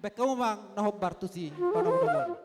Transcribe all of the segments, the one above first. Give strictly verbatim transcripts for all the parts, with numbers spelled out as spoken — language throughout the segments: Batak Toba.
Baen hamu amang na hombar tusi panomunomuon.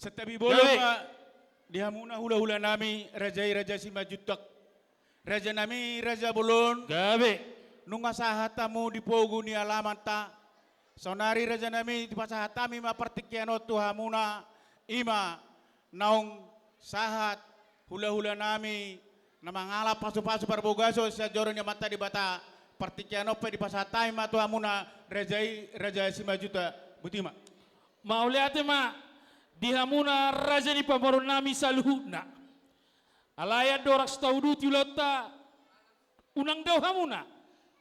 Santabi bolon ma di hamuna hulahula nami, raja i Raja Simanjuntak. Raja nami, raja bolon. Gabe. Nunga sahat hamu di pogu ni alamanta. Saonari raja nami, dipasahat hami ma partingkian on tu hamuna, i ma naung sahat hulahula nami na mangalap pasupasu parbagason sian joro ni Amanta Debata. Partingkian on pe dipasahat hami ma tu hamuna, raja i Raja Simanjuntak. Botima. Mauliate ma di hamuna raja ni pamoruon nami saluhutna. Alai andorang so tauduti ulaonta, unang dao hamuna.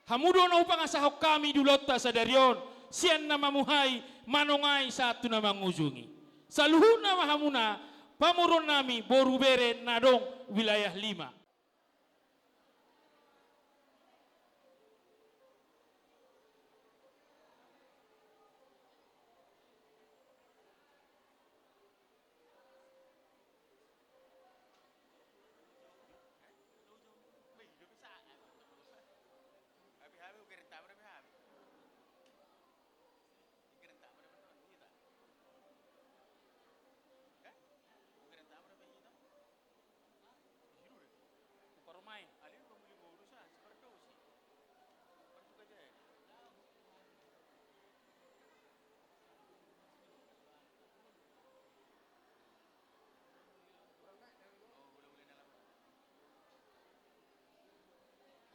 Hamu do na hupangasahon hami di ulaonta sadari on, sian na mamuhai manongai sahat tu na mangujungi. Saluhutna ma hamuna pamoruon nami boru bere na adong wilayah lima.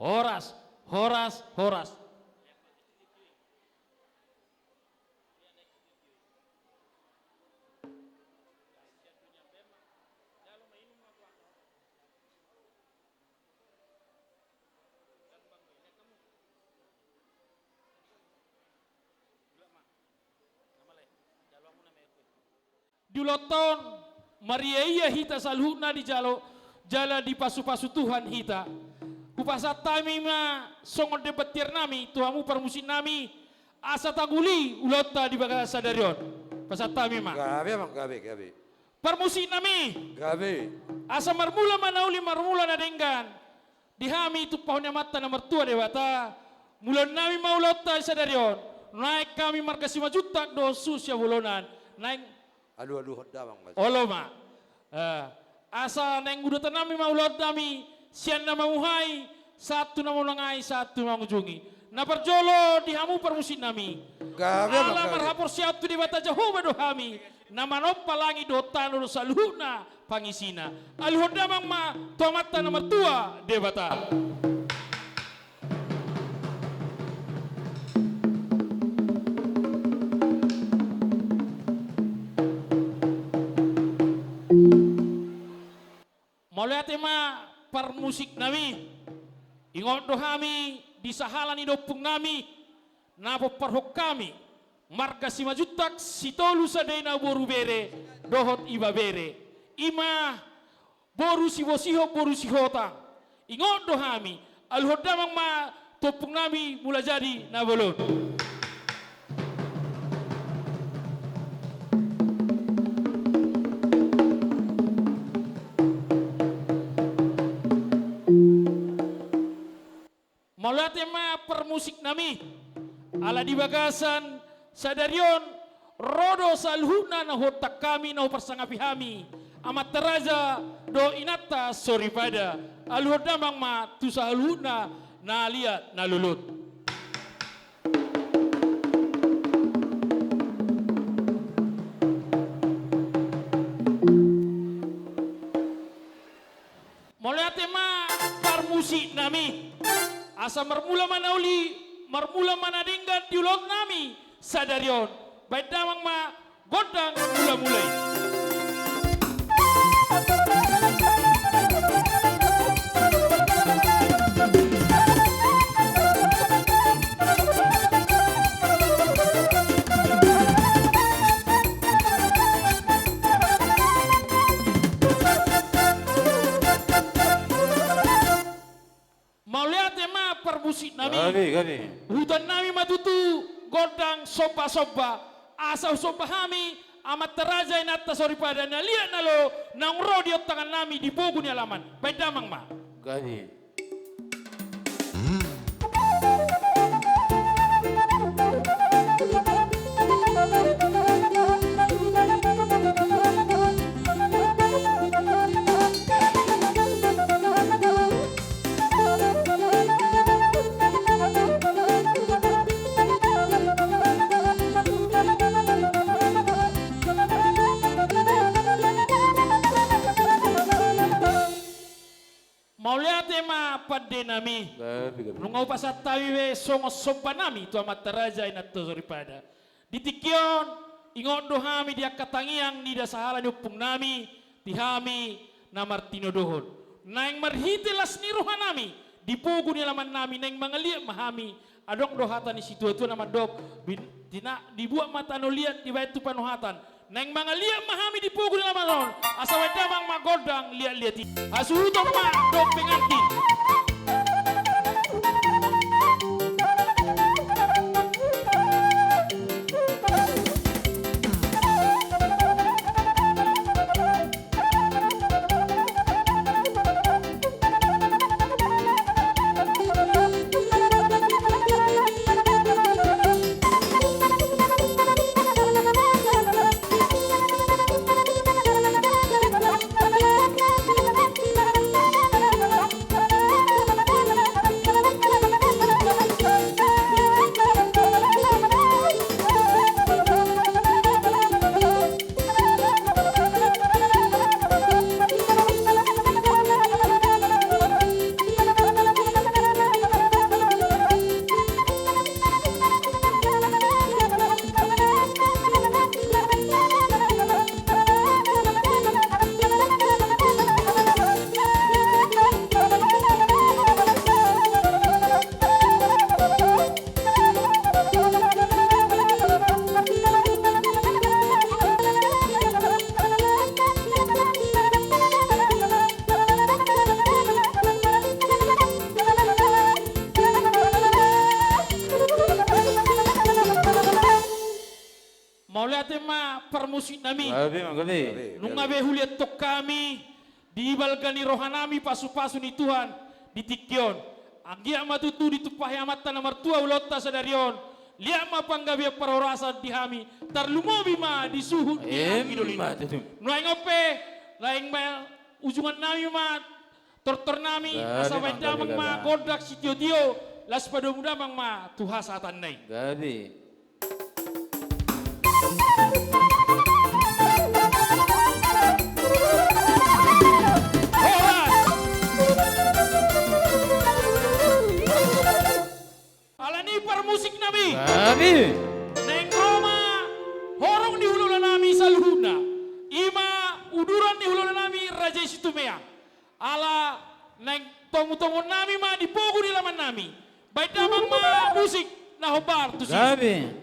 Horas, horas, horas. Di ulaonta on, mariaia hita saluhutna dijalo jala dipasupasu Tuhan hita. Hupasahat hami ma songon demban tiar nami tu hamu parmusik nami, asa tanguli ulaonta di bagasan sadari on. Pasahat hami ma. Gabe, amang, gabe, gabe. Parmusik nami. Gabe. Asa marmula ma na uli, marmula na denggan. Di hami tumpahon ni Amanta na martua Debata, mulaon nami ma ulaonta sadari on, naeng hami marga Simanjuntak dohot suhut Siabolonan, naeng alualuhon damang ma. Olo ma. Eh, asa naeng udotan nami ma ulaon nami, sian na mamuhai sahat tu na manongai, sahat tu na mangujungi. Na parjolo di hamu parmusik nami. Gabe, amang, gabe. Ala marhaporseaon tu Debata Jahowa do hami, na manompa langit dohot tano dohot saluhutna pangisina. Aluhon damang ma tu Amanta na martua Debata. Mauliate ma parmusik nami. Ingot do hami di sahala ni ompung nami na pomparhon hami, marga Simanjuntak, Sitolu Sadena boru bere dohot ibebere, i ma boru Sibosihon boru Sihotang. Ingot do hami, aluhon damang ma tu ompung nami Mulajadi Nabolon. Mauliate ma parmusik nami, ala di bagasan Sadari on, ro do saluhutna na huontak hami, na huparsangapi hami, amanta raja dohot inanta soripada. Aluhon damang ma tu saluhutna na liat na lolot. Mauliate ma parmusik nami. Asa marmula ma na uli, marmula ma na denggan di ulaon nami sadari on. Baen damang ma gondang mula-mula i. Mauliate ma parmusik nami. Gabe, gabe. Huhuton nami ma tutu gondang somba-somba. Asa husomba hami amanta raja inanta soripada na liat na lolo naung ro di ontangan nami di pogu ni alaman. Baen damang ma. Gabe. Mauliate ma pande nami. Gabe, gabe. Nunga hupasahat hami be songon somba nami tu amanta raja inanta soripada. Di tingki on, ingot do hami di angka tangiang ni da sahala ni ompung nami, di hami na martinodohon. Naeng marhite las ni roha nami, di pogu ni alaman nami, naeng mangaliat ma hami, adong do hata ni situa-tua na mandok, bin-, tina-, dibuat ma tano liat, dibaen tu panuhatan. Naeng mangaliat ma hami di pogu ni alaman on, asa baen damang ma gondang liat-liat i. Hasuhuton ma dohot pengantin. Mauliate ma parmusik nami. Gabe ma, gabe. Nunga be huliathon hami di balga ni roha nami pasu-pasu ni Tuhan di tingki on. Anggiat ma tutu ditumpahi Amanta na martua ulaonta sadari on. Liat ma panggabean parhorasan di hami, tarlumobi ma di suhut ni anggi doli. Ima tutu. Nuaeng on pe, laeng ma ujungan nami ma tortor nami, gabe, asa baen damang ma gondang sitio-tio, laos padomu damang ma tu hasahatanna i. Gabe. Horas. Alani parmusik nami. Gabe. Naeng ro ma horong ni hulahula nami saluhutna. Ima uduran ni hulahula nami Raja i Situmeang. Ala naeng tomu-tomuon nami ma di pogu ni alaman nami. Baen damang ma musik na hombar tusi. Gabe.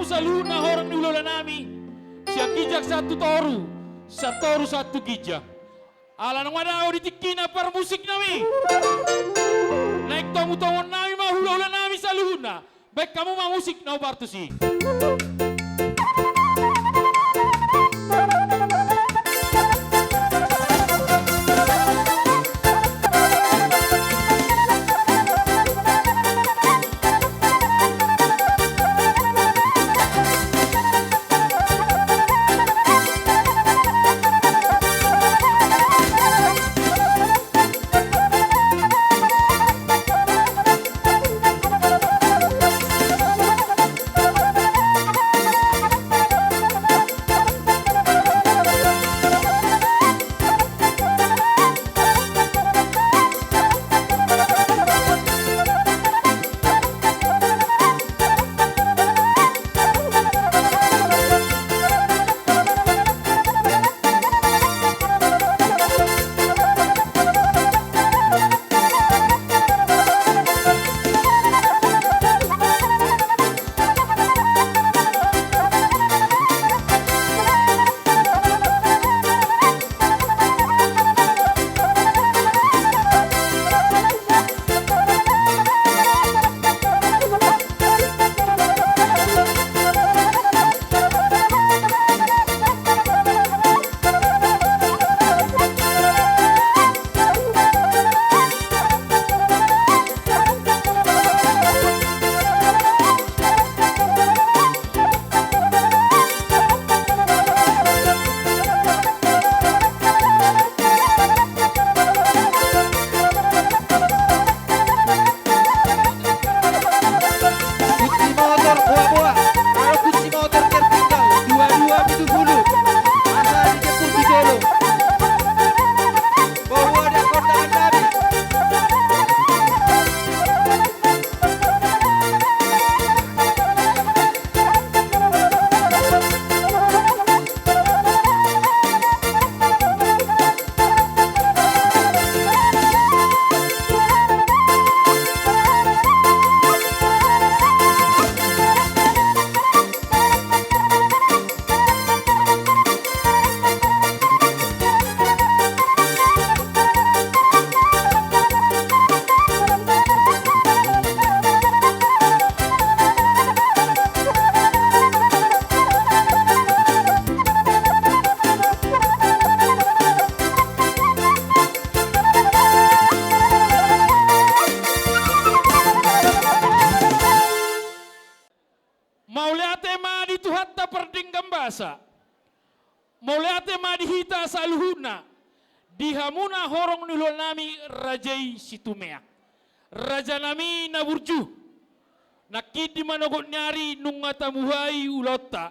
Saluhutna horong ni hulahula nami, sian ginjang sahat tu toru, sian toru sahat tu ginjang. Ala nunga dao di tingkina parmusiknami. Naeng tomutomuni ma hulahula nami saluhutna. Baen hamu ma musik na ubar tusi. Kunci motor, boa-boa. Ro kunci motor tertinggal, dua dua pitu pulu. Asa dijemput di jolo. Boa-boa di angkot tangan kami. Mauliate ma di Tuhanta pardenggan basa. Mauliate ma di hita saluhutna, di hamuna horong ni hulahula nami raja i Situmea. Raja nami na burju, nangkin di manogot ni ari nunga tamuhai ulaonta.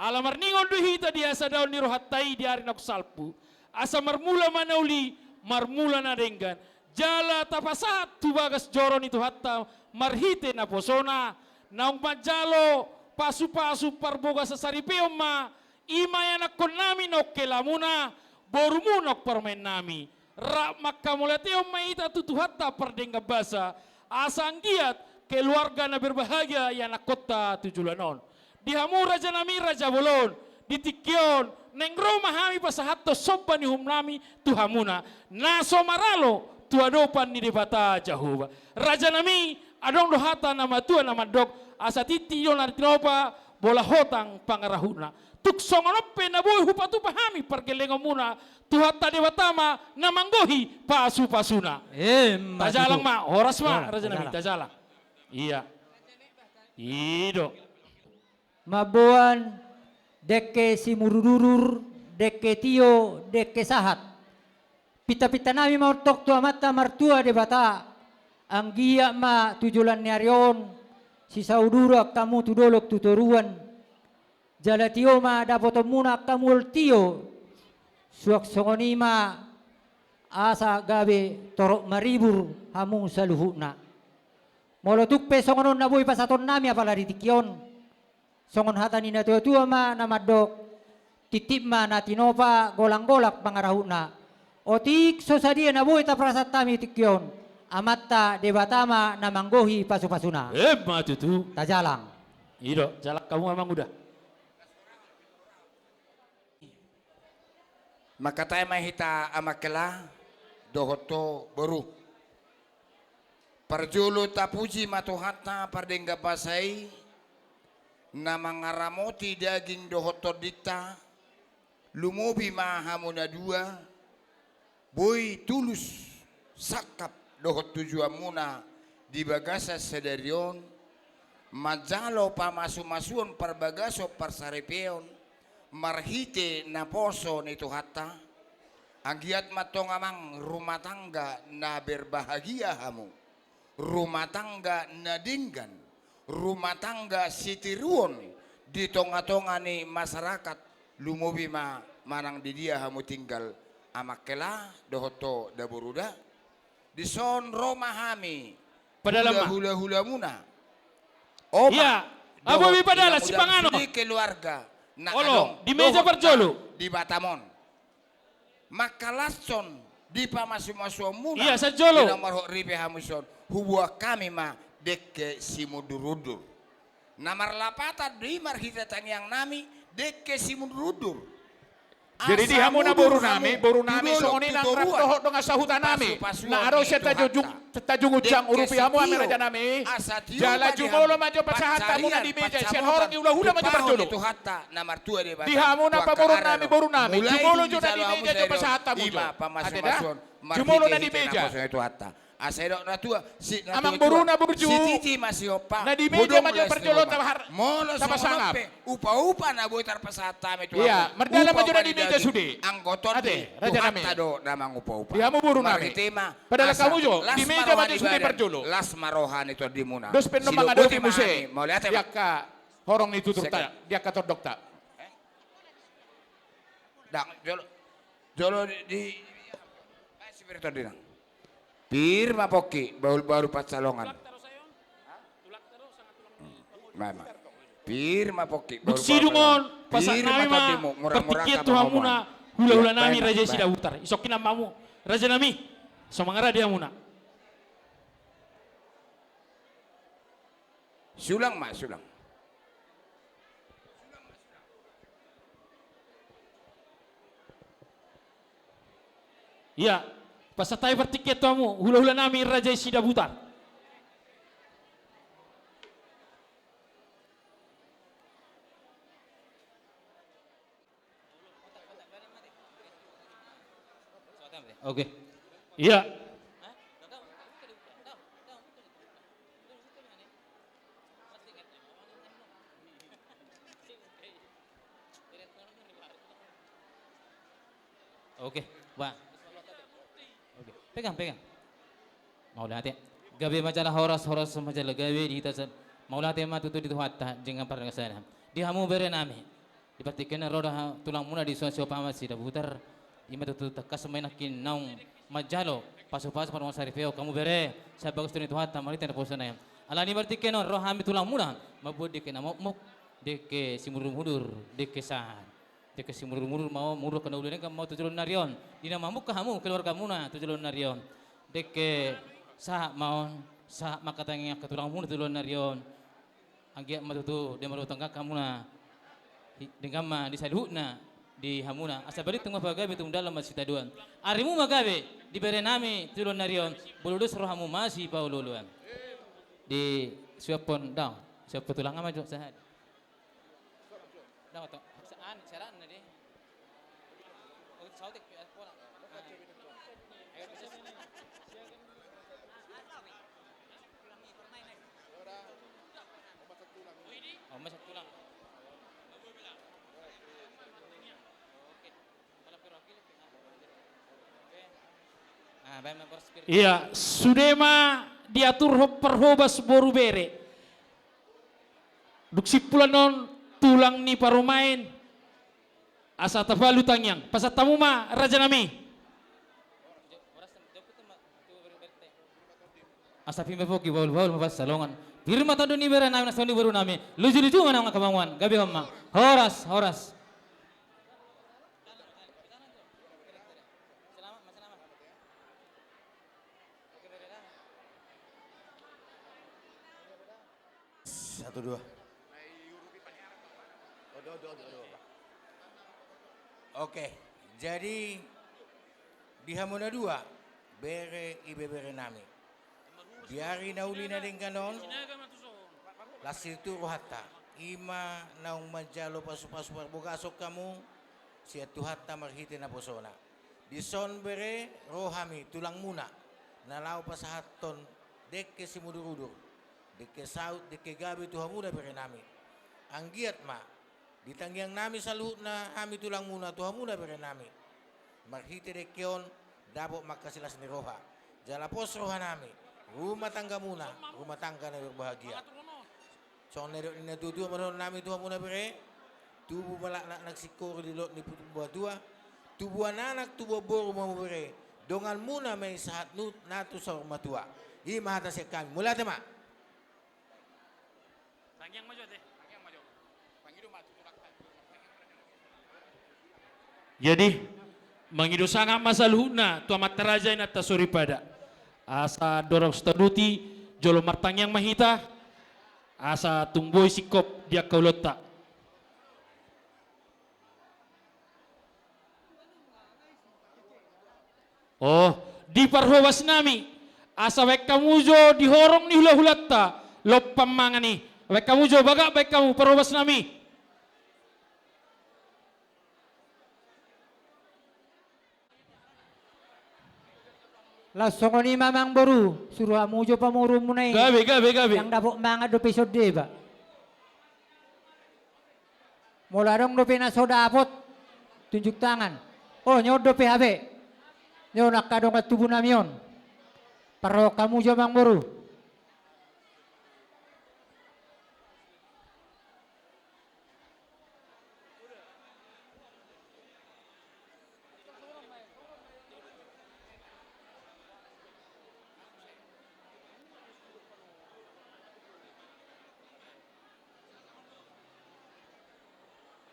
Ala marningot do hita di hasadaon ni rohanta i di ari naung salpu. Asa marmula ma na uli, marmula na denggan. Jala tapasahat tu bagas joro ni Tuhanta marhite naposona, naung manjalo pasu-pasu parbagasan saripeon ma, i ma ianakkon nami naung helamuna, borumu naung parumaen nami. Rap manghamauliateon ma hita tu Tuhanta pardenggan basa, asa anggiat keluarga na berbahagia ianakkonta tu joloan on. Di hamu raja nami raja bolon, di tingki on, naeng ro ma hami pasahathon somba ni uhum nami tu hamuna, na so maralo tu adopan ni Debata Jahowa. Raja nami, adong do hata na matua na mandok, asa tintin do na tinopa, bola hotang pangarahutna. Tung songon on pe na boi hupatupa hami pargellengonmuna, Tuhanta Debata ma na manggohi pasu-pasuna. Emma tutu. Tajalang ma, horas ma, horas, raja nami, tajalang. Tajalang. Iya. I do. Mamboan, dengke simudur-udur, dengke tio, dengke sahat. Pinta-pinta nami ma on tong tu Amanta Martua Debata, anggiat ma tu joloan ni ari on, sisauduran hamu tu dolok tu toruan. Jala tio ma dapotonmuna angka mual tio, suang songon i ma asa gabe torop maribur hamu saluhutna. Molo tung pe songon on na boi pasahaton nami apala di tingki on, songon hata ni na tua-tua ma na mandok, titip ma na tinopa golang-golang pangarahutna. Otik so sadia na boi tapasahat hami tingki on, Amanta Debata ma na manggohi pasu-pasuna. Emma tutu. Tajalang. I do, jala hamu amang uda. Mangkatai ma hita amang hela dohot ho boru. Parjolo tapuji ma Tuhanta pardenggan basa i, na mangaramoti daging dohot tondinta, lumobi ma hamu na dua, boi tulus sangkap dohot tujuanmuna di bagasan sadari on, manjalo pamasumasuon parbagason parsaripeon, marhite naposo ni Tuhanta, anggiat ma antong amang rumah tangga na berbahagia hamu, rumah tangga na denggan, rumah tangga sitiruon di tongatonga ni masyarakat, lumobi ma manang di dia hamu tinggal amang hela dohot ho da boru da. Dison ro ma hami, Padahal ma. Hula-, hulahulamuna. Oma, iya, dohot Abobi Padahal, ina muda Sipangano. Sude keluarga na adong di meja dohot parjolo na di Batam on. Mangkalashon di pamasumasuonmuna. Iya, sanjolo. Di na marhot ripe hamu dison, huboan hami ma dengke simundur-undur. Na marlapatan do i marhite tangiangnami, dengke simundur-undur. Jadi di hamu na borunami, borunami songon i nang rap dohot dongan sahutanami. Na ro sian Tanjung, Tanjung Uncang, urupi hamu hami rajanami. Jala jumolo ma jo pasahatanmuna di meja, sian horong ni hulahula ma jo parjolo. Di hamu na pamoruonnami borunami, jumolo jo na di meja jo pasahatanmu jo. Ate da? Jumolo na di meja. Asa didok na tua, si, na tua-tua. Amang boruna burju. Sititi ma sihompa. Na di meja ma jo parjolo tapasangar. Molo songon on pe upa-upa na boi tarpasahat hami tu hamu. Iya, mardalan ma jo na di meja sude. Anggo tondi, ate, rajanami. Tuhanta do na mangupa-upa. Di hamu borunami. Marhite ma. Padahal asa, hamu jo, las ma roha ni badan, las ma roha ni tondimuna. Dos pe na mangadopi muse. Mauliate ma. Di angka horong ni tuturta, di angka tondongta. Ndang, jolo, jolo di, di, di, si Bertondinang. Pir ma pongki, bahul-bahul pansalongan. Pir ma pongki, bahul-bahul pansalongan. Dung sidung on, pasahat nami ma partingkian tu hamuna, hulahula nami Raja i Sidabutar. Isongkin ma hamu, rajanami, so mangarade hamuna. Sulang ma, sulang. Iya, pasahat hami partingkian tu hamu, hulahula nami Raja i Sidabutar. Oke. Iya. Oke, bah. Oke, pegang, pegang. Mauliate. Gabe ma jala horas, horas ma jala gabe di hita sa-, mauliate ma tutu di Tuhanta, denggan pardongansaripeon. Di hamu berenami. Di partingkian on ro do ha-, tulangmuna dison si Opa Sidabutar. I ma tutu tangkas ma i nangkin naung manjalo pasupasu pardongansaripeon hamu bere, sian bagas tondi ni Tuhanta, marhite naposona i. Alani partingkian on ro hami tulangmuna, mamboan dengke na mokmok, dengke simudur-mudur, dengke sahat. Dengke simudur-mudur ma on, mudurhon na uli na denggan ma on tu joloan ni ari on. Di na mamungka hamu keluargamuna tu joloan ni ari on. Dengke sahat ma on, sahat ma angka tangiang angka tulangmuna tu joloan ni ari on. Anggiat ma tutu di marumah tangga hamuna. Hi-, denggan ma di saluhutna di hamuna. Asa balintang ma pagabe, tumundalhon ma sitadoan. Arimu ma gabe di berenami tu joloan ni ari on. Molo dos rohamu masipaolo-oloan. Disuaphon, ndang, suaphon tulang ma jo, sahat. Ndang, oto. Sa-, an, saranna di. Oh, saotik pe, pola. Ah. Ayo, bisa. Oh, masa tulang. Oke. Pola pe rohakilip. Oke. Ah, baen ma boras pir. Iya, sude ma diaturhon parhobas boru bere. Dung simpul annon tulang ni parumaen, asa tapalu tangiang. Pasahat hamu ma, rajanami. Asa pir ma pongki, bahul-bahul ma pansalongan. Pir ma tondi ni berenami, na songon i borunami. Luju-luju ma nang angka panguaon. Gabehon ma. Horas, horas. Satu, dua. Oke, jadi di hamu na dua, bere ibebere nami. Di ari na uli na denggan on, las sirtu rohanta, i ma naung manjalo pasupasu parbagason hamu sian Tuhanta marhite naposona. Dison bere ro hami tulangmuna, na laho pasahathon dengke simudurudur, dengke saut, dengke gabe tu hamuna bere nami. Anggiat ma di tangiang nami saluhutna hami tulangmuna tu hamuna bere nami. Marhite dengke on dapot ma angka silas ni roha. Jala pos roha nami, rumah tanggamuna, rumah tangga na berbahagia. Songon na nidok ni na tuatua ma dohonon nami tu hamuna bere, tubu ma laklak na singkoru di dolok ni tubu matua, tubuan anak tubuan boru ma hamu bere, donganmuna ma i sahat na tu saur matua. I ma hata sian hami, mauliate ma. Jadi, mangido sangap ma saluhutna tu amanta raja inanta soripada. Asa dorang sitaduti jolo martangiang ma hita, asa tung boi singkop di angka ulaonta. Oh, di parhobas nami, asa baen hamu jo di horong ni hulahulanta, lompan mangan i. Baen hamu jo bagak, baen hamu parhobas nami. Laos songon i ma amangboru, suru hamu jo pamurumuna i. Gabe, gabe, gabe. Ndang dapot mangan dope songon deba. Molo adong dope na so dapot, tunjuk tangan. Oh, ni on dope hape. Ni on angka dongan tubu nami on. Parrohahon hamu jo amangboru.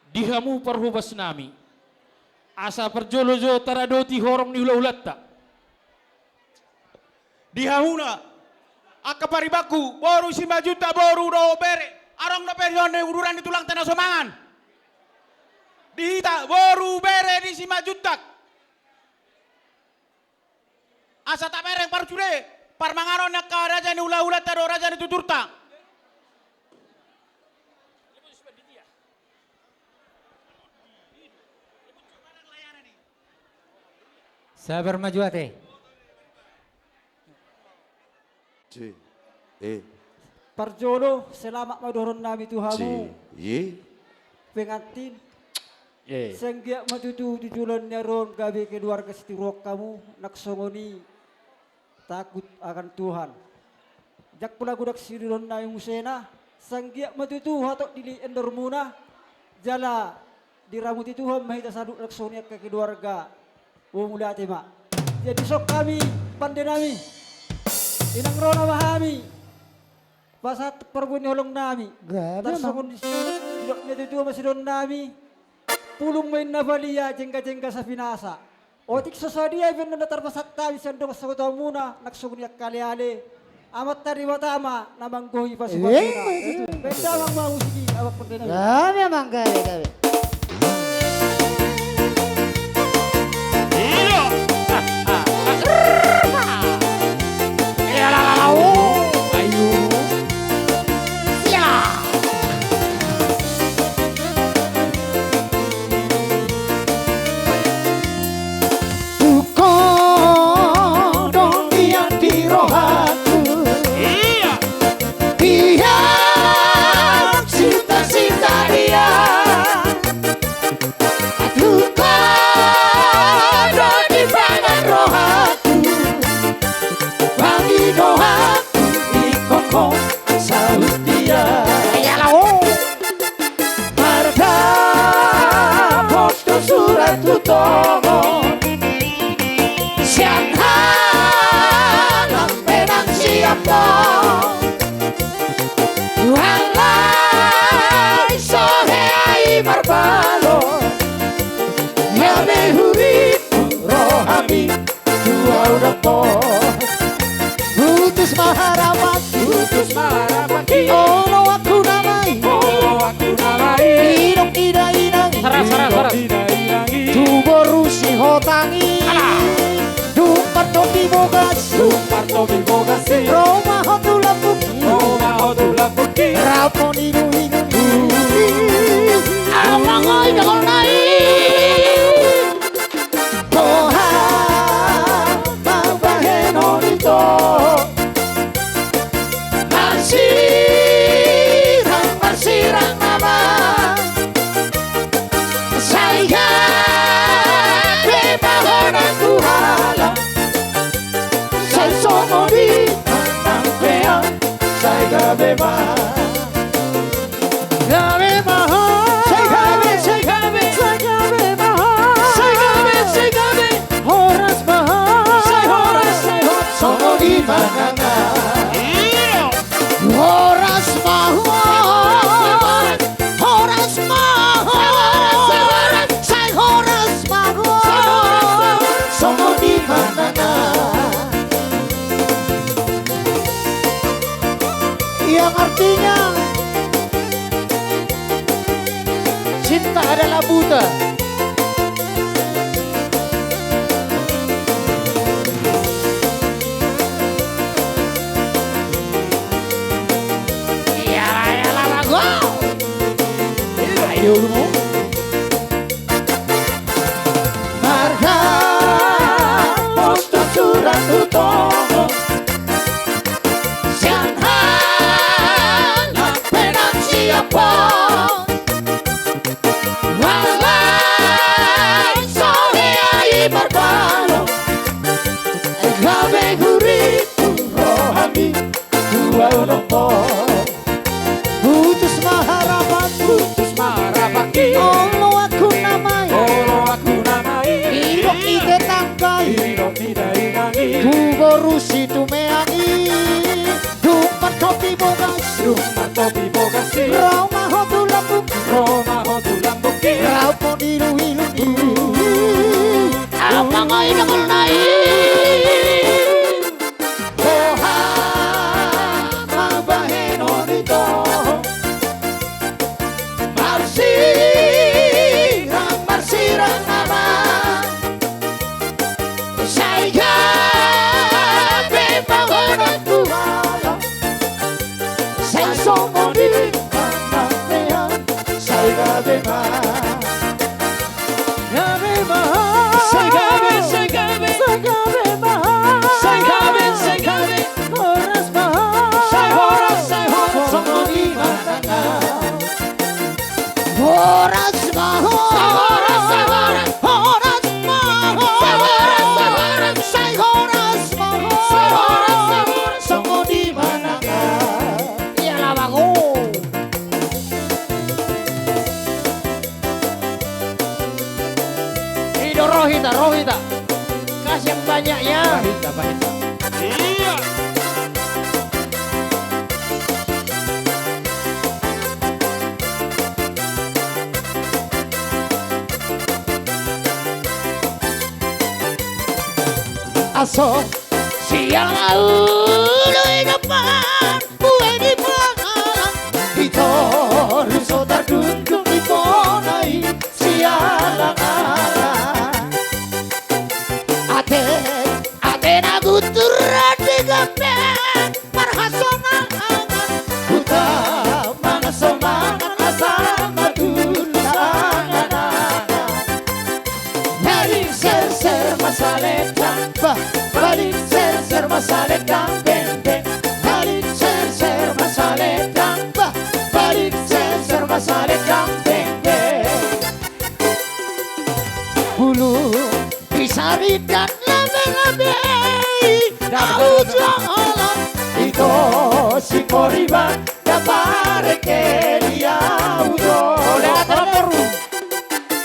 Di hamu parhobas nami, asa parjolo jo taradoti horong ni hulahulanta. Di hamuna angka paribanku, boru Simanjuntak, boru dohot bere, adong dope di son ni uduran ni tulangta na so mangan? Di hita boru bere ni Simanjuntak. Asa tabereng parsude parmanganon ni angka raja ni hulahulanta dohot raja ni tuturta. Sabar ma jo ate. Parjolo, selamat ma dohonon nami tu hamu. Pengantin. Sai anggiat ma tutu di joloan ni ari on gabe keluarga sitiruon hamu, nang songon i takut akan Tuhan. Jala godang sidohonon nami musena, sai anggiat ma tutu hatop dilehon endormuna, jala diramoti Tuhan ma hita saluhut nang songon i angka keluarga. Oh, mauliate ma. Jadi songon hami pande nami, inang ro nama hami pasahat parbue ni holong nami. Tarsongon i, didok ni na tuatua ma sidohonon nami: Pulung ma inna palia, jengga-jengga sapinasa. Otik so sadia pe annon na tarpasahat hami sian dongan sahutamuna, nang songon i angka aleale. Amanta Debata ma na manggohi pasupasuna. Baen damang ma musik i, amang pande nami. Gabe, amang, gabe, gabe. Tung adong nian di rohaku, ia, ia, sita-sita dia. Tung adong di pangan rohaku, pangidoanku ingkon ho saut dia. Mardapot do surat tu tongon sian halak Medan sian Ambon. Alai so hea i marbalon, gabe hurippu rohami tu ahu dohot ho. Putus ma harapanku, putus ma harapanku, oloanku nama i, oloanku nama i, di na Ida inang i. Saras, saras, saras. Ida inang i. Tu boru Sihotang i. Ala. Dung martopi bogas. Dung martopi bogas i. Ro ma ho tu lambungki. Ro ma ho tu lambungki. Rap ma ho ilumilumu i. Amang oi, dongol nai. Boha ma bahenon ito. Marsirang, marsirang nama. Sai gabe ma ho nang tu halak. Sai songon i ma nang pean. Sai gabe ma. Gabe ma ho. Sai gabe, sai gabe. Sai gabe ma ho. Sai gabe, sai gabe. Horas ma ho. Sai horas, sai horas. Songon i ma nang. Horas ma ho. Horas ma ho. Sai horas ma ho. Songon i ma nang. Yang artinya cinta adalah buta. Iyalah, iyalah, lagu. Ayo, lu mau? Marga pos tu surat tu tongo. Sian hana penang siapa. Alai so hea i marbalo. Gabe huritung rohami. Dua unopo. Putus ma harapan. Putus ma harapan. Olo aku nama i. Olo aku nama i. Didok ni tetangga i. Didok ni dainang i. Tu boru Situmeang i. Dung martopi bogas. Dung martopi bogas i. Ro ma ho tu lambungki. Ro ma ho tu lambungki. Rap ma ho ilumilumu i. Amang oi, dongol nai. Boha ma bahenon ito. Marsirang, marsirang nama. Sai gabe ma ho nang tu halak. Sai songon i ma nang pean. Sai gabe ma. Gabe ma ho. Sai gabe, sai gabe. Sai gabe ma ho. Sai gabe, sai gabe. Horas ma ho. Sai horas, sai horas. Songon i ma nang. Horas ma ho. Sai horas, sai horas. Horas ma ho. Sai horas, sai horas. Sai horas ma ho. Sai horas, sai horas. Songon i ma nang. Iyalah, bago. Ido rohita, rohita. Kasih yang banyak ya. Bahita, bahita. Iya. Aso. Siang lalu di depan. Bue di pangalan, di toru so tardungdung di bona i sialang-alang. Ate, ate na gutur di gabe marhasonangan. Huta mangan sonangan asa matulus angan-angan. Baling serser ma salendang, bah, baling serser ma salendang, beng, beng. Baling serser ma salendang, bah, baling serser ma salendang, beng, beng. Bulung di saridan labe-labe i, au jolo. Ito si Poriban, na parengkel i au jolo.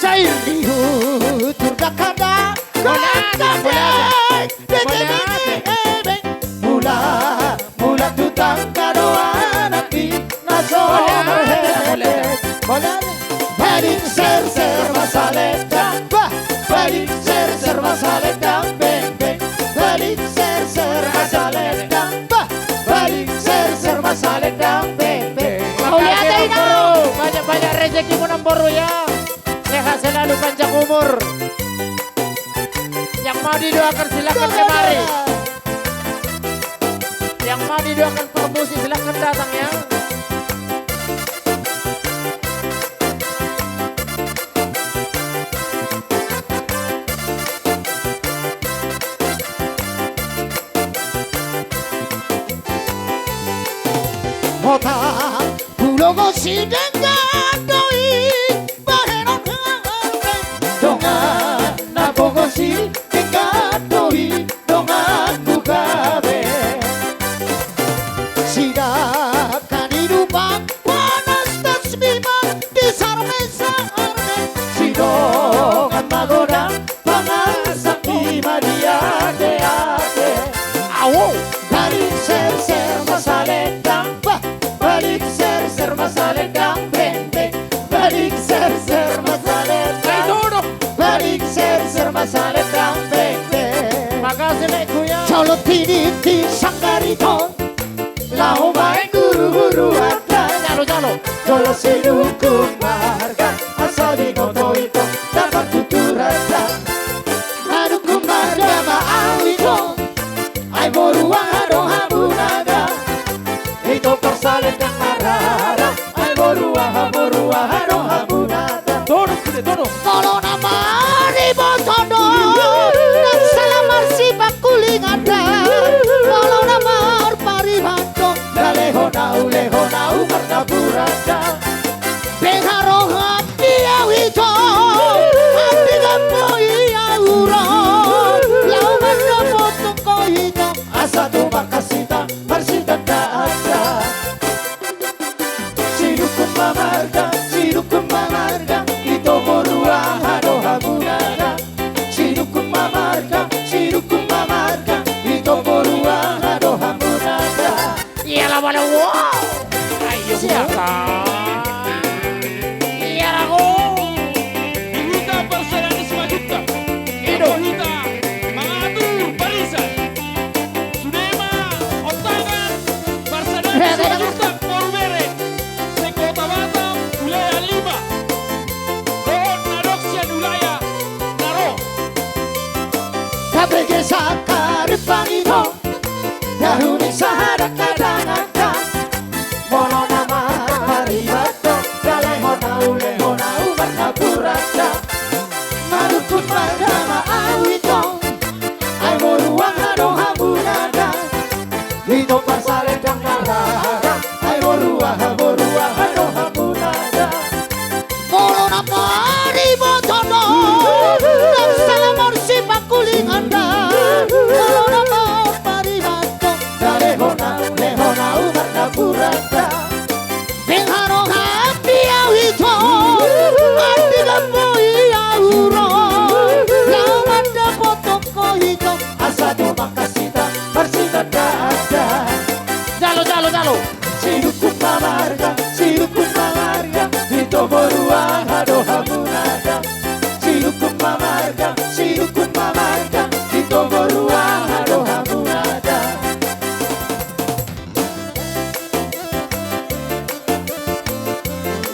Cair di hutur dakada, dakada, beng, beng, beng, beng. Mula, mula tu tangga do anak i na so. Baling serser ma salendang, bah, baling serser ma salendang, beng, beng. Baling serser ma salendang, bah, baling serser ma salendang, beng, beng. Mauliate, Inang. Banyak-banyak rezeki mu na Boru ya, sehat selalu, panjang umur. Yang mau didoakan silakan kemari. Yang mau didoakan permusi silakan datang ya. Hota, hulogosi denggan do i bahenon hami. Dongan na bogosi denggan do i donganmu gabe. Sidangkan idupan panas tasbiman di sarme-sarme. Sidongan magodang pangasang i ma di ate-ate. Awo. Balik serser ma salendang, bah. Balik serser ma salendang bende. Balik serser ma salendang. Balik serser ma salendang bende. Makasih, Nek Kuya. Jolo tiniti sanggar i tong. Laho baen guru-guru adat. Jalo, jalo. Jolo sidukun marga asa binoto i tong dapat tutur adat. Madukun marga ma au i tong. Ai boru aha do hamuna da. Ito parsalendang marara. Ai boru aha, boru aha do hamuna da. Todong sude, todong. Molo na mariboto do, ndang sala marsipangkulingan da. Molo na marpariban do, ndang lehon au, lehon au marnapuran da. Beng haroham di au ito, andi gambo i au ro. Laho mandapothon ho ito, asa tu mangkasita marsitanda anda. Sidukun ma marga, sidukun ma marga, ito boru aha do hamuna da. Sidukun ma marga, sidukun ma marga, ito boru aha do hamuna da. Iyalah, mana, wow. Ayo, siap. Iyalah, go. Di huta parsadaan ni Simanjuntak. Ido. Di huta mangatur barisan. Sude ma ontangan parsadaan ni Simanjuntak boru bere se-Kota Batam, wilayah lima. Dohot na adong sian wilayah na ro. Gabe gesang harimpang ito, dahulu sahadang kadang angka. Molo na marpariban do, ndang lehon au, lehon au marnapuran da. Madukun marga ma au ito, ai boru aha do hamuna da. Ito parsalendang marara, ai boru aha, boru aha do hamuna da. Molo na mariboto do, ndang sala marsipangkulingan da. Molo na marpariban do, ndang lehon au, lehon au marnapuran da. Beng haroham di au ito, andi gambo i au ro. Laho mandapothon ho ito, asa tu mangkasita marsitanda anda. Jalo, jalo, jalo. Sidukun ma marga, sidukun ma marga, ito boru aha do hamuna da. Sidukun ma marga, sidukun ma marga, ito boru aha do hamuna da.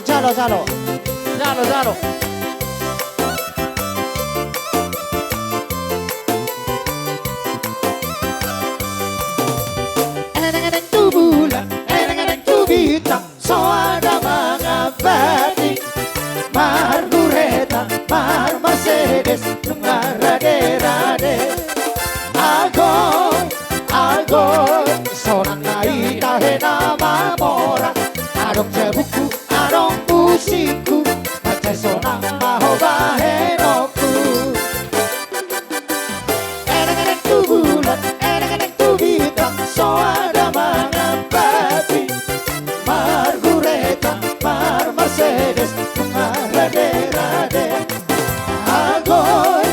Jalo, jalo. Jalo, jalo. Eneng-eneng tu bulan, eneng-eneng tu bintang, soada mangambati. Margureta, marmercedes, nunga rade-rade. Agoi, agoi, sonang na i tahe na mamora. Adong jabungku, adong musikku, mansai sonang ma ho bahenonku. Eneng-eneng tu bulan, eneng-eneng tu bintang, soada mangambati. Margureta, marmercedes, nunga rade-rade. Agoi,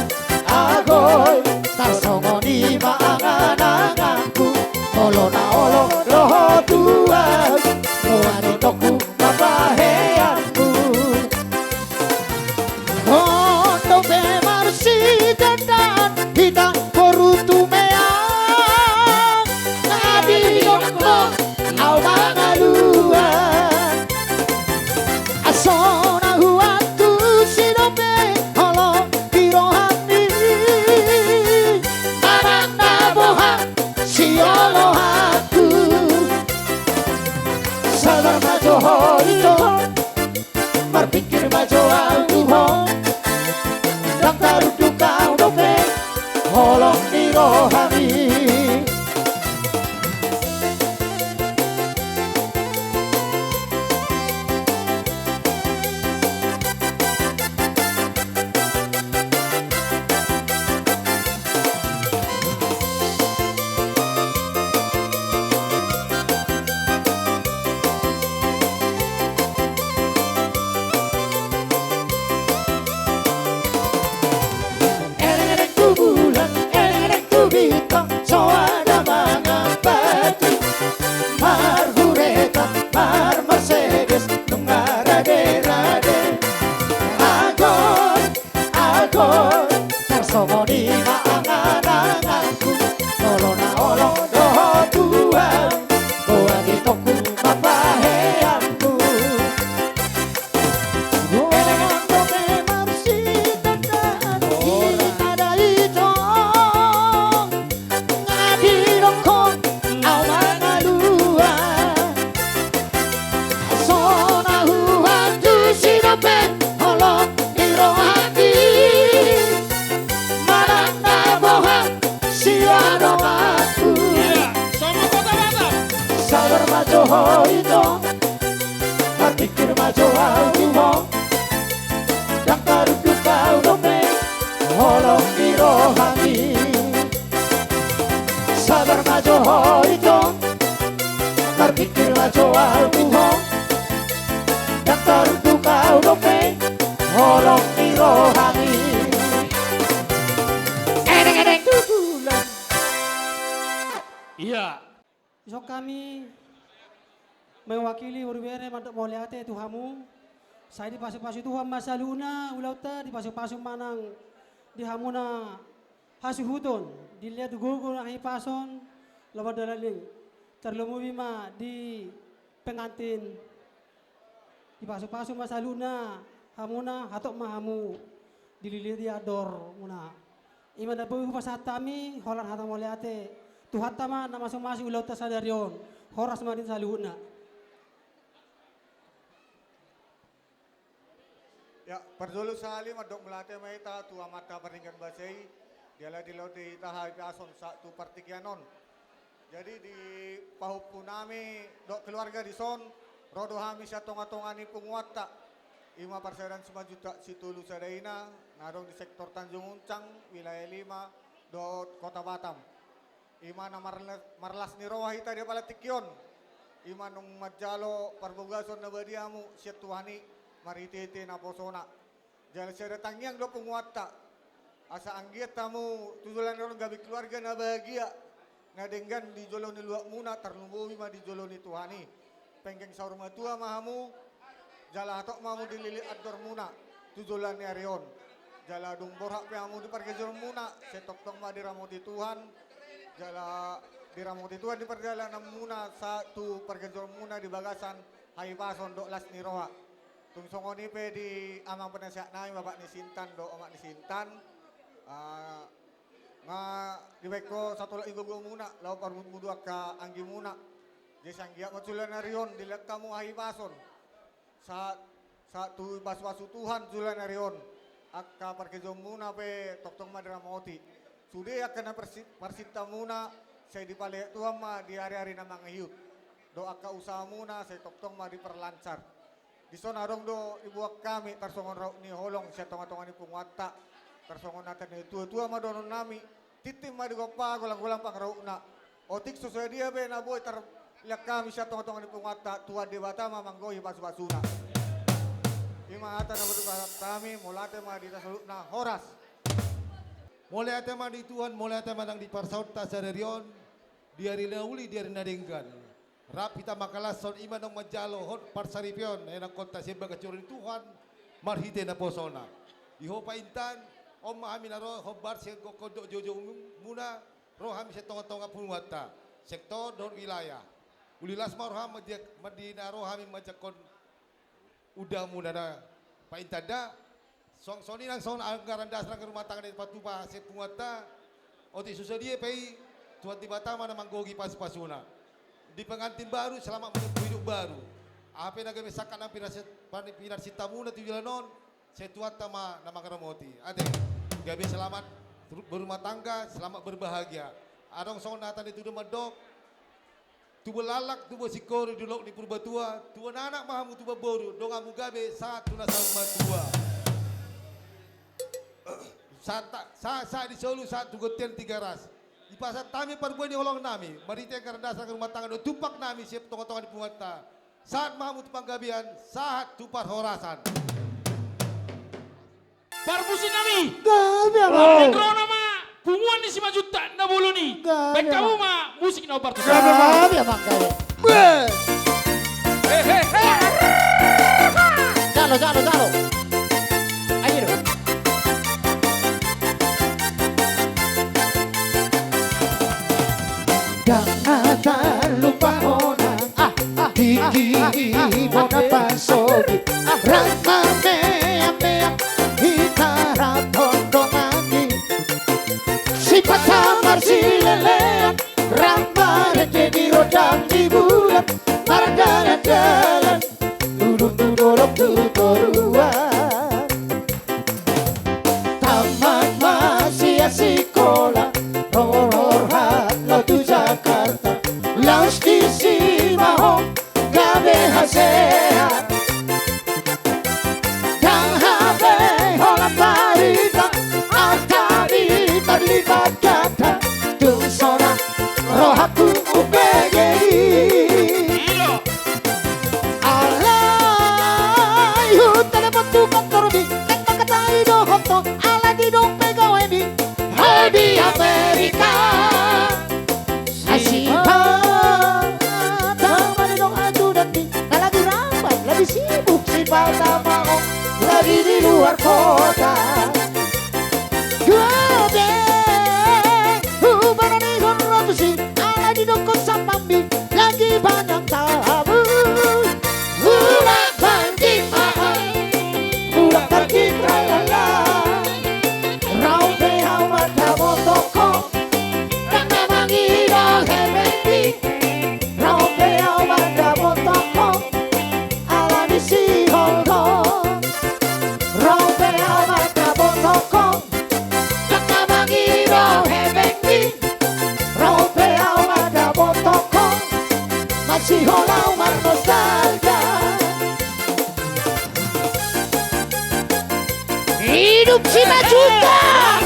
agoi, tarsongon i ma angan-anganku. Molo na olo do ho tu ahu, muari tongku mambahen ahu. On dope marsitandaan hita boru Tumeang. Nga didok ho au mangalua. Asa na hua Ho ito, marpingkir ma jo au tu ho. Ndang taruntuk au dope, holong ni rohami. Eleng-eleng tu bulan, eleng-eleng tu bintang, so ada mangambati. Marhuretan, marmercedes, nunga rade-rade. Agon, agon, tarsongon i ma angan-anganku. Molo na holong dohot tuan, boan itongku ma paheanku. Eleng-eleng dope marsitandaan hita da itong. Nga didok ho au mangalua. So na huantusi dope holong ni rohangki. Manang na boha sian donganku. Iya, sama Kota Batam. Sabar ma jo ho ito. Marpingkir ma jo au tu ho. Ndang taruntuk au dope, holong ni rohami. Sabar ma jo ho ito. Marpingkir ma jo au tu ho. Ndang taruntuk au dope, holong ni rohami. Edeng-edeng tu bulan. Iya. Dison hami mewakili, boru bere, mandok mauliate tu hamu. Sai dipasu-pasu Tuhan ma saluhutna ulaonta, dipasu-pasu ma nang di hamuna hasuhuton, dilehon gogo na hahipason, lomo dalan i. Tarlumobi ma di pengantin. Dipasu-pasu ma saluhutna hamuna, hatop ma hamu dililiti andormuna. I ma na boi hupasahat hami holan hata mauliate. Tuhanta ma na masu-masu ulaonta sadari on. Horas ma di saluhutna. Ya, parjolo sahali mandok mauliate ma hita tu Amanta Pardenggan Basa i, jala dilehon di hita hahipason sahat tu partingkian on. Jadi di pahompu nami dohot keluarga dison, ro do hami sian tonga-tonga ni punguanta. I ma parsadaan Simanjuntak Sitolu sada ina, na adong di sektor Tanjung Uncang, wilayah lima, dohot Kota Batam. I ma na marla-, marlas ni roha hita di apala tingki on. I ma nunga manjalo parbagason na badia hamu sian Tuhan i, marhite-hite naposona. Jala sada tangiang do punguanta. Asa anggiat hamu tu joloan ni ari on gabe keluarga na bahagia, na denggan di jolo ni luatmuna, tarlumobi ma di jolo ni Tuhan i. Penggeng saur matua ma hamu, jala hatop ma hamu dililiti andormuna tu joloan ni ari on. Jala dung borhat pe hamu di pargejoronmuna, sai tongtong ma diramoti Tuhan, jala diramoti Tuhan di parjalananmuna sahat tu pargejoronmuna di bagasan hahipason dohot las ni roha. Tung songon i pe di amang penasehat nami, bapak ni si Intan dohot omak ni si Intan, ah, nga dibaen ho satolop ni gogomuna laho parmudmud angka anggimuna. Jadi sai anggiat ma tu joloan ni ari on dilehon hamu hahipason. Sahat, sahat tu pasu-pasu Tuhan tu joloan ni ari on, angka pargejoronmuna pe tongtong ma diramoti. Sude angka na parsi-, parsintamuna sai dipalean Tuhan ma di ari-ari na mangihut. Dohot angka usahamuna sai tongtong ma diperlancar. Dison adong do diboan hami tarsongon rap ni holong sian tonga-tonga ni punguanta, tarsongon hata ni tua-tua ma dohonon nami, tintin ma digompa, golang-golang pangarahutna. Otik so sadia pe na boi tarlean hami sian tonga-tonga ni punguanta, Tuhan Debata ma manggohi pasu-pasuna. I ma hata na boi dipasahat hami, mauliate ma di hita saluhutna, horas. Mauliate ma di Tuhan, mauliate ma nang di parsaoranta sadari on, di ari na uli, di ari na denggan. Rap hita mangkalashon, i ma nunga manjalo hot parsaripeon na inangkonta sian bagas joro ni Tuhan, marhite naposona. Di ho Pak Intan, on ma hami na ro, hombar sian gokhon dohot joujou muna, ro hami sian tonga-tonga punguanta, sektor dohot wilayah. Uli las ma roham, mandi-, mandi na ro hami manjangkon undanganmuna na, Pak Intan da. Songon i nang songon anggaran dasar, anggaran rumah tangga na dipatupa sian punguanta. Otik so sadia pe i, Tuhan Debata ma na manggohi pasu-pasuna. Di pengantin baru, selamat menempuh hidup baru. Aha pe na gabe sangkap nang pinarsi-, pinarsintamuna tu joloan on, sai Tuhanta ma na mangaramoti. Ate, gabe selamat ber-, berumah tangga, selamat berbahagia. Adong songon hata ni tudo mandok, tubu laklak, tubu singkoru di Dolok ni Purbatua, tubu anak ma hamu tubu boru, donganmu gabe sahat tu na saur matua. Sahat, sahat, sahat di solu, sahat tu bontean Tigaras. Dipasahat hami parbue ni holong nami, marhite anggaran dasar anggaran rumah tangga dohot tumpak nami sian tonga-tonga ni punguanta. Sahat ma hamu tu panggabean, sahat tu parhorasan. Parmusik nami. Gabe, amang. Ro nama punguan ni Simanjuntak na bolon i. Gabe, amang. Baen hamu ma musik na parmusik. Gabe, amang. Gabe, amang, gabe. Be. He, he, he. Jalo, jalo, jalo. Ayo. Ndang na tarlupa hona. Ah, ah, ah, ah, ah. Tingki bona pasogi. Ah, ah. Rap marmeam-meam hita rap dongan i. Sipata marsilelean, rap marende di rondang di bulan, mardalan-dalan, ulun tu dolok tu toruan. Tamat ma sian sikola, rohor-rohor halak tu Jakarta, laos disi ma ho gabe hasea. Ndang hape holan marhita, arta i marlipat ganda, tung sonang rohangku umbege i. Alai hutalepon tu kantor mi, naeng mangkatai dohot ho, ala didok pe gabe mi, ho di Amerika. Sipata ma didok ajudan mi, na lagi rapat, lagi sibuk sipata ma ho, lagi di luar kota. Gabe, hubaranihon ro tusi, ala didokkon sampambi, lagi banyak tamu. Mulak marging ma ho, mulak marging ralala. Ro pe au mandapothon ho, ndang na mangido hepengki. Ro pe au mandapothon ho, ala ni sihol ho. Ro pe au mandapothon ho, ndang na mangido hepengki. Ro pe au mandapothon ho, masihol au marnostalgia. Hidup Simanjuntak!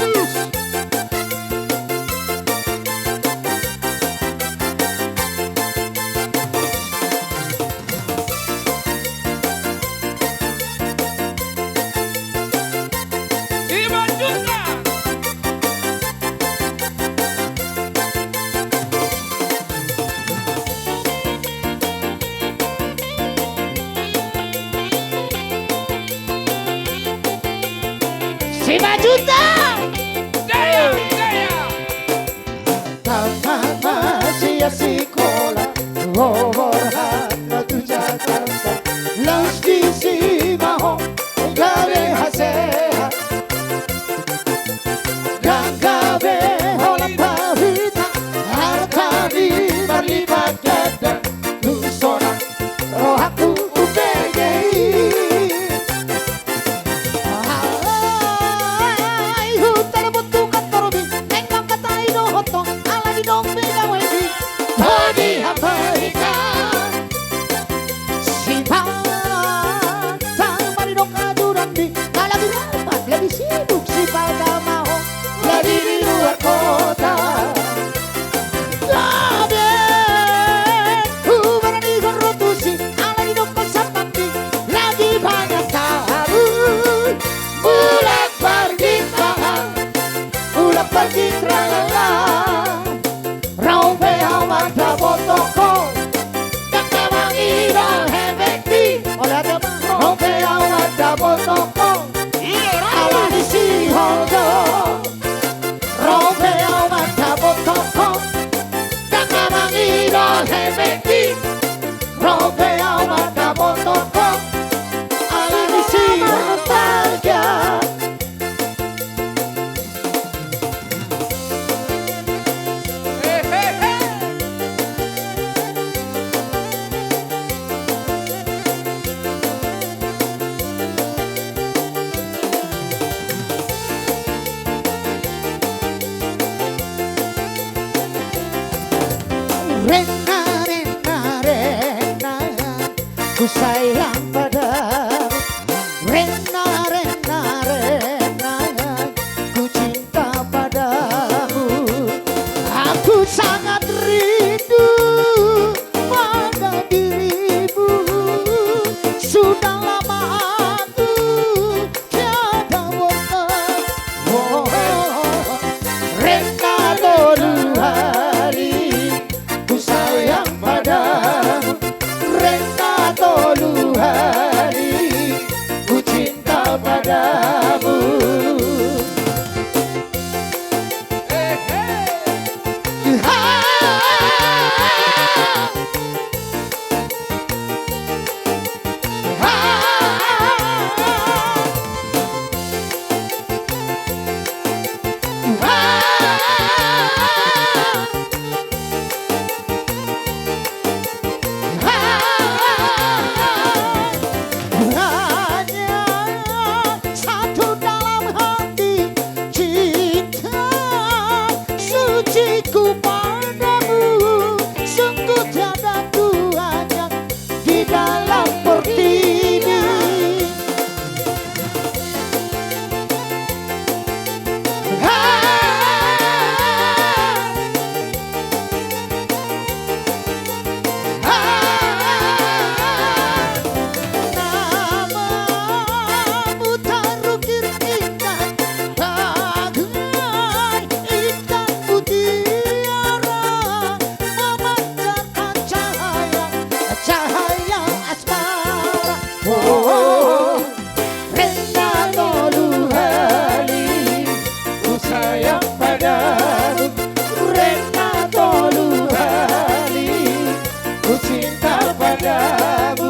Simanjuntak! Simanjuntak! Jaya, jaya! Tamat ma sian sikola, rohor halak tu Jakarta, laos disi ma ho gabe hasea. Ndang gabe holan marhita, arta i marlipat ganda, tung sonang rohangku umbege i. Alai hutalepon tu kantor mi, naeng mangkatai dohot ho, ala didok pe gabe mi, ho di Amerika. Ku sayang padamu, Rena, Rena, Rena, ku cinta padamu. Aku sangat rindu pada dirimu. Sudah lama aku tiada bertemu. Oh, Rena tolu hali, ku sayang padamu. Rena tolu hali, ku cinta padamu. Hanya satu dalam hati, cinta suciku padamu, sungguh tiada duanya di dalam pertiwi. Namamu terukir indah, bagai intan mutiara, memancarkan cahaya, cahaya asmara. Oh, Rena tolu hali, ku sayang padamu. Rena tolu hali, ku cinta padamu.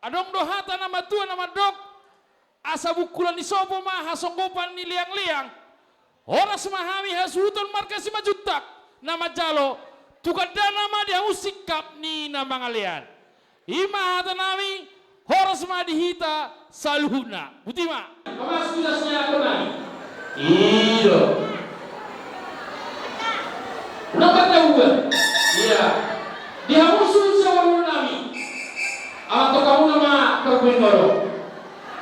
Adong do hata na matua na mandok, asa bungkulan ni sopo ma hasonggopan ni leangleang. Horas ma hami hasuhuton marga Simanjuntak na manjalo, tu gandana ma di hamu singkap ni na mangalean. I ma hata nami, horas ma di hita saluhutna. Boti ma. Pamas tu das ni atur nami. I do. Unang kata uga. Ia. Di hamu suhut saluhut nami. Amat tu hamu nama perkuin molo.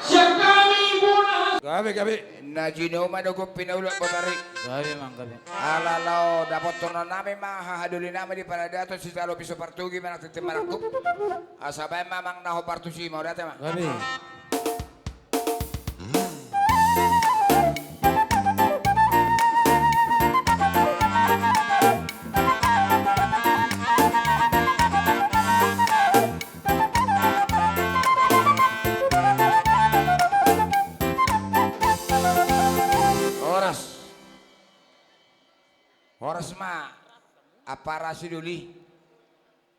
Sian hami bona has- Gabe, gabe. Na jino ma dohot pinaulak botari. Gabe, Amang, gabe. Ala laho dapothon nami ma hahadoli nami di paradaton sijalo piso partugi manang tintin marangkup. Asa baen ma, Amang, na hombar tusi, mauliate ma. Gabe. Horas. Horas ma, ampara sidoli.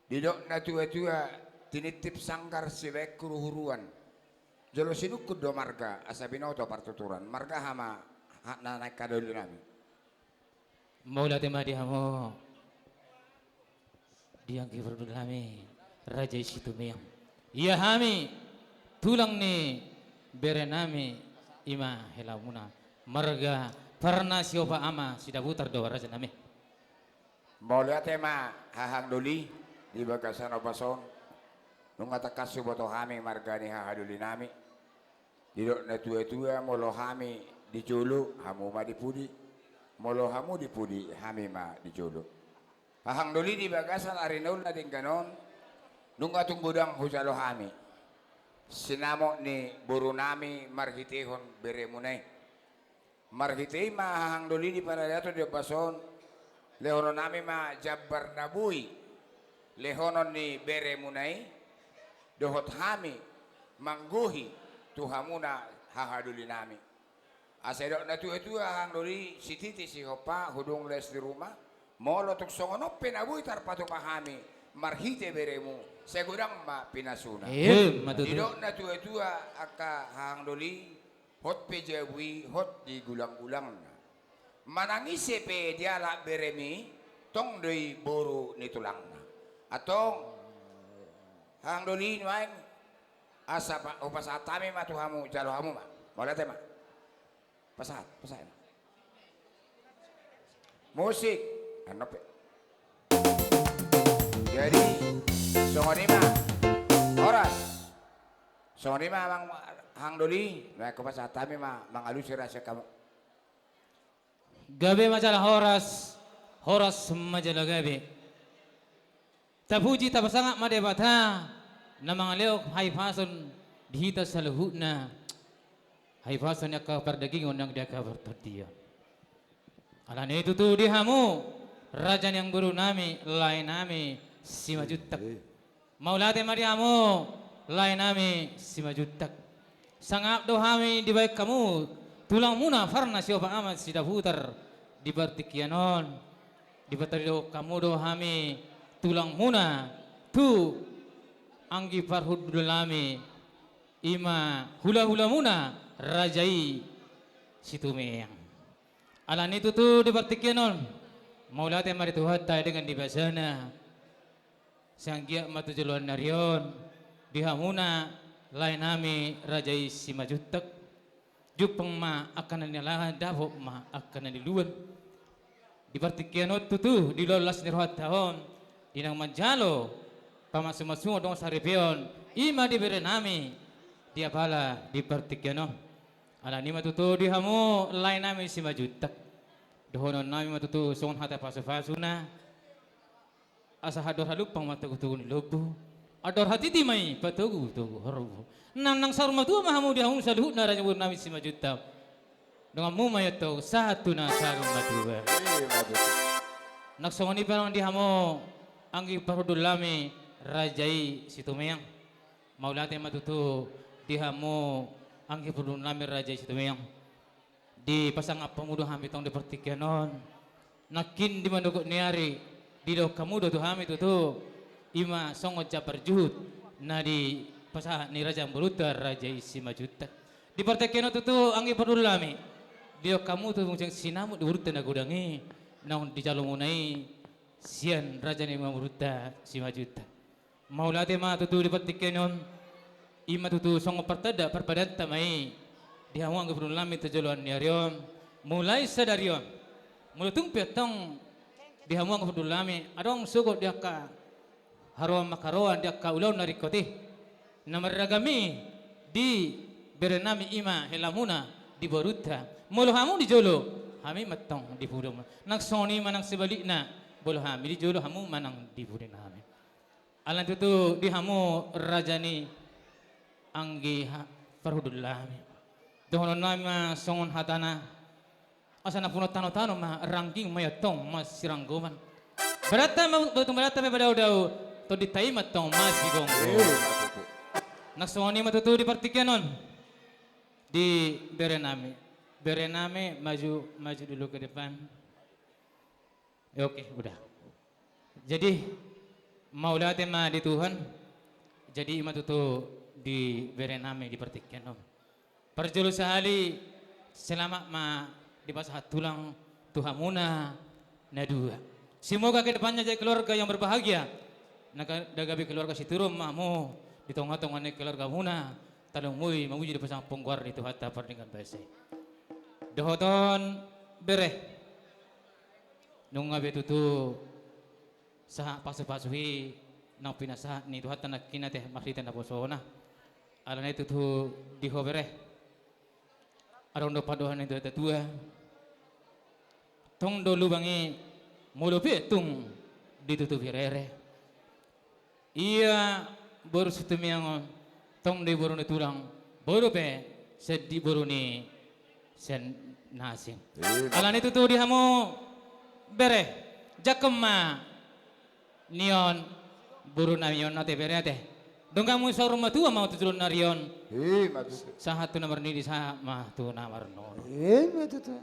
Didok na tuatua, tinitip sanggar sibaen huruhuruan. Jolo sinungkun do marga, asa binoto partuturan. Marga aha ma, hata na naeng hadoli nami. Mauliate ma di hamu. Di anggi parhundul nami, Raja i Situmeang. Ia hami, tulang ni bere nami, i ma hela muna. Marga Parna Siopa Ama Sidabutar do raja nami. Mauliate ma hahang doli di bagasan ombas on. Nunga tangkas huboto hami marga ni hahadoli nami. Didok na tuatua, molo hami di jolo, hamu ma di pudi. Molo hamu di pudi, hami ma di jolo. Hahang doli di bagasan ari na uli na denggan on, nunga tung godang hujalo hami sinamot ni boru nami marhitehon beremuna i. Marhite i ma hahang doli di paradaton di ombas on, lehonon nami ma jambar na boi lehonon ni beremuna i, dohot hami manggohi tu hamuna hahadoli nami. Asa didok na tuatua hahang doli, sititi sihompa, hudung les di ruma, molo tung songon on pe na boi tarpatupa hami marhite beremu, sai godang ma pinasuna. Emma tutu. Didok na tuatua angka hahang doli, hot pe jabu i hot di gulanggulangna. Manang ise pe dialap beremi, tong do i boru ni tulangna. Antong hahang doli nuaeng, asa pa-, hupasahat hami ma tu hamu, jalo hamu ma. Mauliate ma. Pasahat, pasahat. Musik. Anu pe. Jadi, songon i ma. Horas. Songon i ma, Amang hahang doli, nuaeng hupasahat hami ma mangalusi raja hamu. Gabe ma jala horas, horas ma jala gabe. Tapuji tapasangap ma Debata na mangalehon hahipason di hita saluhutna, hahipason di angka pardagingon nang di angka partondion. Alani i tutu di hamu, raja ni amangboru nami, lae nami Simanjuntak. Mauliate ma di hamu, lae nami Simanjuntak. Sangap do hami dibahen hamu, tulangmuna Parna Siopa Ama Sidabutar di partingkian on. Dipartaridokhon hamu do hami tulangmuna tu anggi parhundul nami, i ma hulahulamuna raja i Situmeang. Alani i tutu di partingkian on, mauliate ma di Tuhanta dengan di basana. Sai anggiat ma tu joloan ni ari on, di hamuna lae nami raja i Simanjuntak. Jumpang ma angka na nilalahan, dapot ma angka na niluluan. Di partingkian on tutu, di ulaon las ni rohanta on, di naung manjalo pamasumasuon dohot saripeon, i ma di bere nami, di apala di partingkian on. Alani i ma tutu di hamu lae nami Simanjuntak. Dohonon nami ma tutu songon hata pasupasuna. Asa andor halumpang ma togutogu ni lombu, andor hatiti ma i patogutogu horbo. Nang, nang saur matua ma hamu di hamu saluhutna raja ni amangboru nami Simanjuntak. Donganmu ma i antong sahat tu na saur matua. Nang songon i pe nang di hamu anggi parhundul nami raja i Situmeang. Mauliate ma tutu di hamu anggi parhundul nami raja i Situmeang. Dipasangap hamu do hami tong di partingkian on. Nangkin di manogot ni ari, didok hamu do tu hami tutu, i ma songon jambar juhut na di pasahat ni raja ni borunta, raja i Simanjuntak. Di partingkian on tutu anggi parjolo nami, didok hamu tutu muse sinamot di borunta na godang i, naung dijalo muna i sian raja ni borunta Simanjuntak. Mauliate ma tutu di partingkian on. I ma tutu songon partanda parpadaanta ma i di hamu anggi parjolo nami tu joloan ni ari on. Mulai sadari on, molo tung pe antong di hamu anggi parjolo nami adong sogot di angka haroan mangkaroan di angka ulaon na ringkot i, na marragam i di bere nami, i ma helamuna di borunta. Molo hamu di jolo, hami ma antong di pudimuna. Nang songon i ma nang sebalikna, molo hami di jolo, hamu ma nang di pudi nami. Alani tutu di hamu raja ni anggi parhundul nami, dohonon nami ma songon hatana: Asa napunon tano-tano ma rangging, ma i antong masiranggoman. Badanta ma, boto badanta pe madaodao, tondinta i ma antong masigomgoman. Nang songon i ma tutu di partingkian on di bere nami. Bere nami, maju, maju dulu ke depan. Ya, oke, udah. Jadi, mauliate ma di Tuhan. Jadi, i ma tutu di bere nami di partingkian on. Parjolo sahali, selamat ma dipasahat tulang tu hamuna na dua. Semoga ke depannya jadi keluarga yang berbahagia. Na ga-, na gabe keluarga sitiruon ma hamu di tonga-tonga ni keluargamuna, tarlumobi mamuji dohot pasahat penggoar ni Tuhanta pardenggan basa i. Dohot on, bere. Nunga be tutu sahat pasu-pasu i naung pinasahat ni Tuhanta nangkin, ate, marhite naposona. Alani tutu di ho, bere, adong do pandohan ni natuatua: Tong do lubang i molo pe tung ditutupi rere. Ia boru Situmeang on, tong do i boru ni tulang, boru pe sendi boru ni sian na asing. Alani tutu di hamu bere, jangkon ma nion boru nami on, ate bere, ate. Donggan muna saur matua ma tu joloan ni ari on. Sahat tu na marnini, sahat ma tu na marnono.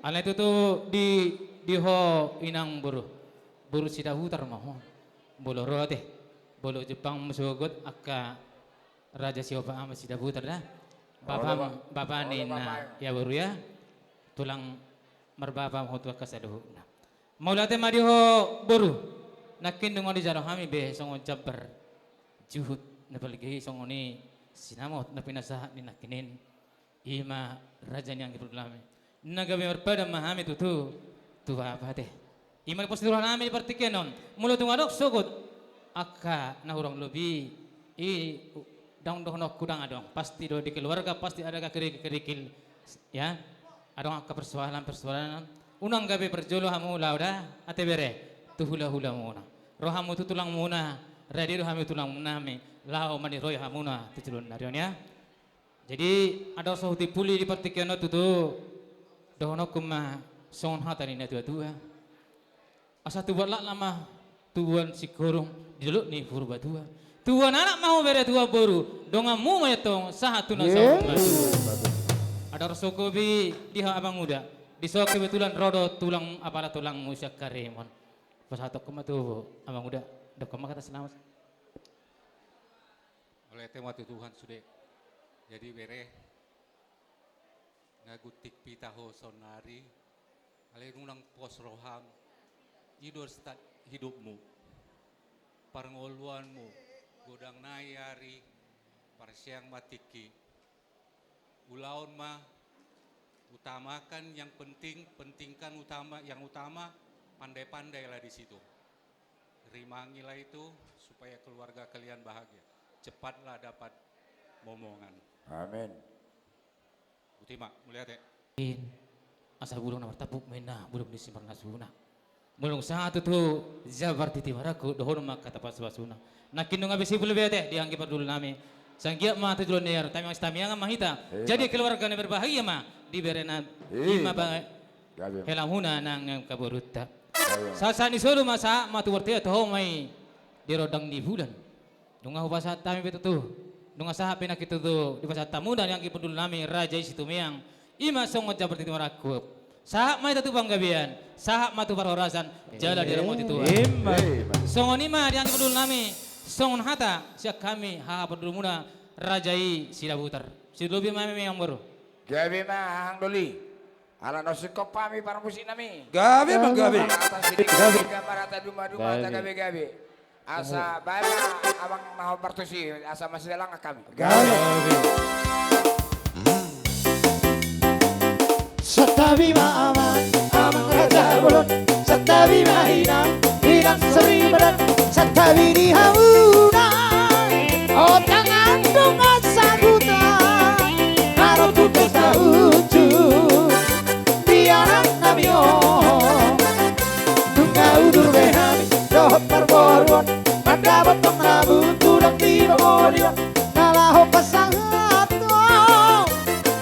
Alani tutu di, di ho inang boru, boru Sidabutar ma ho. Molo ro, ate, molo jumpang ma sogot angka raja siopat, ama Sidabutar da. Bapa, bapa ni na, ya, boru, ya. Tulang marbapa ma ho tu angka saluhutna. Mauliate ma di ho boru. Nangkin nunga dijalo hami be songon jambar juhut na balga i, songon i sinamot na pinasahat ni nangkin i. I ma raja ni anggi parhundul nami. Na gabe marpadan ma hami tutu tu bapa, ate. I ma pos ni roha nami di partingkian on. Molo tung adong sogot angka na hurang lobi i, ndang dohononku ndang adong. Pasti do di keluarga pasti ada angka kerikil-kerikil, ya. Adong angka persoalan-persoalan. Unang gabe parjolo hamu laho da, ate bere, tu hula-hulamuna. Ro hamu tu tulangmuna, rade do hami tu tulang nami, laho maniroi hamuna tu joloan ni ari on, ya. Jadi, adong so hutimpuli di partingkian on tutu, dohononku ma songon hata ni natuatua: Asa tubuan laklak ma tubuan singkoru di dolok ni Purbatua. Tubuan anak ma ho bere, tubuan boru, donganmu ma i antong sahat tu na saur matua. Adong so hobi di ho, amang uda. Dison kebetulan ro do tulang, apala tulangmu sian Karimun. Pasahatonku ma tu amang uda. Dokkon ma hata selamat. Mauliate ma tu Tuhan sude. Jadi bere, nga gunting pita ho saonari, alai unang pos roham, i do start hidupmu. Parngoluanmu, godang nai ari, parsiang ma tingki. Ulaon ma, utamakan yang penting, pentingkan utama, yang utama, pandai-pandailah di situ. Rimangilah itu supaya keluarga kalian bahagia. Cepatlah dapat momongan. Amin. Botima, mauliate. In, asa bulung na martampuk ma inna bulung ni simarnasuna. Molo dung sahat tutu jambar tintin marangkup, dohonon ma angka hata pasu-pasuna. Nangkin nunga be simpul be, ate, di anggi parhundul nami. Sai anggiat ma tu joloan ni ari on tamiang sitamiangan ma hita. Jadi keluarga na berbahagia ma di bere nami. I ma ba- Helamuna nang angka borunta. Sahat-sahat ni solu ma, sahat ma tu bontean, tu ho ma i di rondang ni bulan. Nunga hupasahat hami be tutu, nunga sahat pe nangkin tutu dipasahat hamuna di anggi parhundul nami, raja i Situmeang. I ma songon jambar tintin marangkup. Sahat ma hita tu panggabean, sahat ma tu parhorasan, jala diramoti Tuhan. Songon i ma di anggi parhundul nami, songon hata sian hami haha parhundulmuna, raja i Sidabutar. Sidobi ma hami, amangboru. Gabe ma, Amang Doli. Ala naung singkop hami parmusik nami. Gabe ma, gabe. Ala atas sini gabe. Gabe. Marata duma-duma, gabe. Gabe, gabe. Asa baen ma amang na hombar tusi, asa masidalangan hami. Gabe. Santabi ma amang, amang raja bolon. Santabi ma inang, inang soripada. Santabi di hamuna, o tangan dongan sahuta. Aro tu pesta uju, di anak nami on. Nunga udur be hami dohot parboruon, mandapothon hamu tulang ni pangolian, na laho pasahathon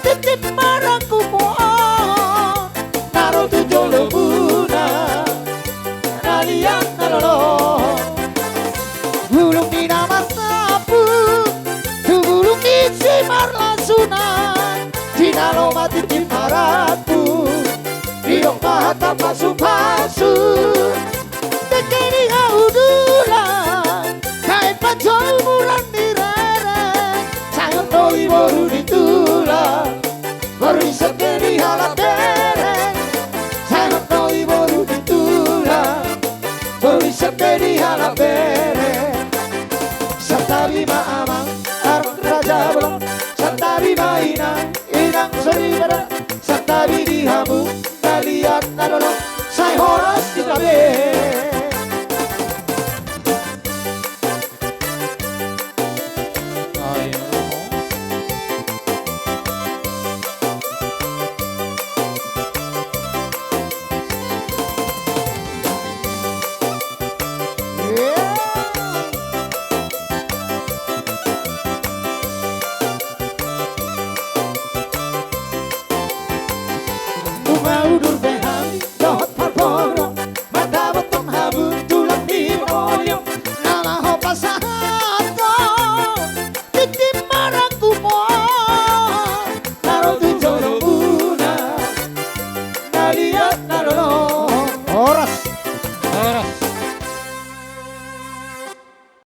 titip marangkup on, na ro tu jolomuna, na liat na lolo. Bulung ni na marsapu, tu bulung ni simarlasunan, di na lomo titip marangkup, didok ma hata pasu-pasu. Dengke ni hau dulang, baen ma jolo muran ni rere. Sai hot do i boru ni tulang, boru i sende ni halak bere. Sai hot do i boru ni tulang, boru i sende ni halak bere. Santabi ma amang, amang raja bolon. Santabi ma inang, inang soripada. Santabi di hamu, na liat na lolo, sai horas hita be. Nunga udur be hami dohot parboruon, mandapothon hamu tulang ni pangolian, na laho pasahathon titip marangkup on, na ro tu jolomuna, na liat na